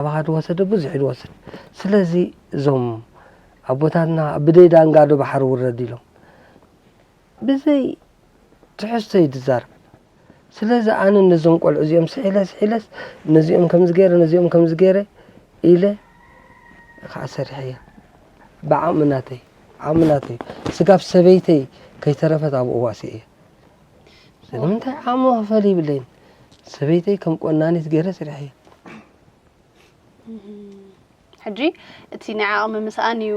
ካባኻ ዝወሰደ ብዙሕ እዩ ዝወስድ። ስለዚ እዞም ኣቦታትና ብደይ ዳንጋ ዶ ባሕሪ ውረድ ኢሎም ብዘይ ትሕዝቶ እዩ ዝዛረብ። ስለዚ ኣነ ነዞም ቆልዑ እዚኦም ስሒለ ስሒለስ ነዚኦም ከምዚ ገይረ ነዚኦም ከምዚ ገይረ ኢለ ከዓ ሰሪሐያ። ብዓቕሚ ናተይ፣ ዓቕሚ ናተይ፣ ስጋብ ሰበይተይ ከይተረፈት ኣብኡ ዋሲኤ። ስለምንታይ ዓቕሚ ክፈል ይብለይን። ሰበይተይ ከም ቆናኒት ገይረ ስርሐ። ሕጂ እቲ ናይ ዓቕሚ ምስኣን እዩ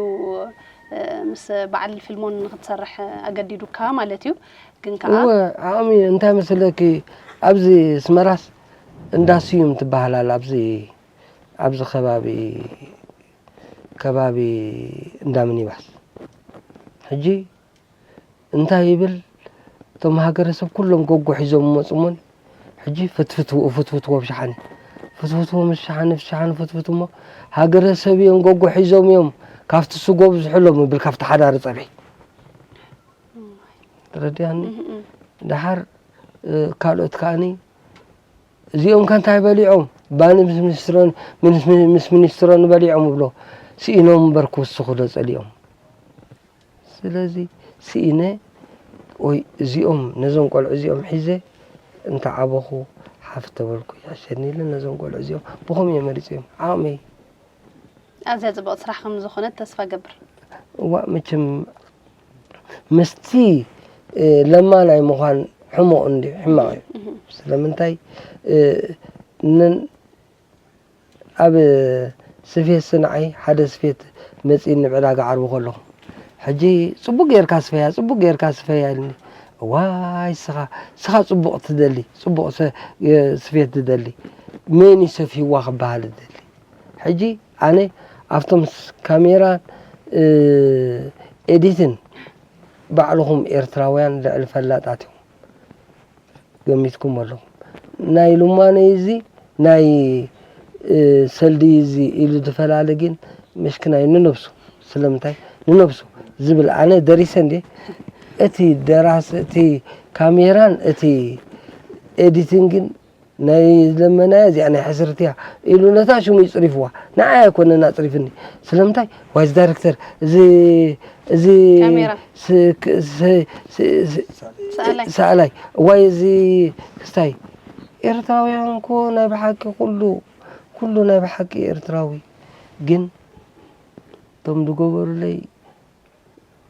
ምስ በዓል ፊልሞን ንክትሰርሕ ኣገዲዱካ ማለት እዩ። ግን ከዓ እወ ዓቕሚ እንታይ መሰለኪ፣ ኣብዚ ኣስመራስ እንዳ ስዩም ትበሃል ኣላ፣ ኣብዚ ኣብዚ ከባቢ ከባቢ እንዳ ሚኒባስ። ሕጂ እንታይ ይብል፣ እቶም ሃገረሰብ ኩሎም ጎጎ ሒዞም ይመፁ እሞን ሕጂ ፍትፍትዎ ፍትፍትዎ ብሸሓኒ ፍትፍትዎ ምስ ሸሓኒ ብሸሓኒ ፍትፍት እሞ ሃገረሰብ እዮም ጎጎ ሒዞም እዮም ካብቲ ስጎ ብዝሕሎም ይብል ካብቲ ሓዳሪ ፀብሒ። ተረዲኣኒ። ደሓር ካልኦት ከዓኒ እዚኦም ከ እንታይ በሊዖም ባኒ ምስ ሚኒስትሮ ንበሊዖም እብሎ ስኢኖም እምበር ክውስኹ ዶ ፀሊኦም። ስለዚ ስኢነ ወይ እዚኦም ነዞም ቆልዑ እዚኦም ሒዘ እንተ ዓበኹ ሓፍ ተበልኩ ይሕሸኒ ኢለ ነዞም ቆልዑ እዚኦም ብኸምኡ እየ መሪፀዮም ዓቕመይ። ኣዝያ ጽብቕቲ ስራሕ ከም ዝኾነት ተስፋ ገብር። እዋ መቸም ምስቲ ለማናይ ምዃን ሕሞቕ እንዲ ሕማቕ እዩ። ስለምንታይ ኣብ ስፌት ስንዓይ ሓደ ስፌት መጺእኒ ዕዳጋ ዓርቢ ከለኹ ሕጂ ጽቡቅ ጌርካ ስፈያ ጽቡቅ ጌርካ ስፈያ ኢልኒ። እዋይ ስኻ ስኻ ጽቡቅ ትደሊ ጽቡቅ ስፌት ትደሊ መን ይሰፍይዋ ክበሃል እደሊ። ሕጂ ኣነ ኣብቶም ካሜራን ኤዲትን ባዕልኹም ኤርትራውያን ልዕሊ ፈላጣት ኢኹም ገሚትኩም ኣለኹም። ናይ ልማነይ እዚ ናይ ሰልዲ እዚ ኢሉ ዝፈላለ ግን ምሽክናይ ንነብሱ ስለምንታይ ንነብሱ ዝብል ኣነ ደሪሰ እንዴ እቲ ደራሲ እቲ ካሜራን እቲ ኤዲቲንግን ናይ ለመናያ እዚኣ ናይ ሕስርትያ ኢሉ ነታ ሽሙ ይፅሪፍዋ ንዓይ ኣይኮነን ኣፅሪፍኒ ስለምንታይ ዋይዝ ዳይረክተር እዚ እዚ ካሜራ። ስ- ክ- ስ- ስ- ስ- ሰኣላይ። ሰኣላይ ዋይ እዚ ክስታይ ኤርትራውያን እኮ ናይ ብሓቂ ኩሉ ኩሉ ናይ ብሓቂ ኤርትራዊ ግን እቶም ዝገበሩለይ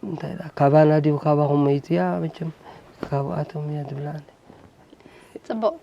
እንታይ ደኣ ካባና ድዩ ካባኹም መይቱ እያ መቸም ካብኣቶም እያ ትብላኒ ጽቡቕ።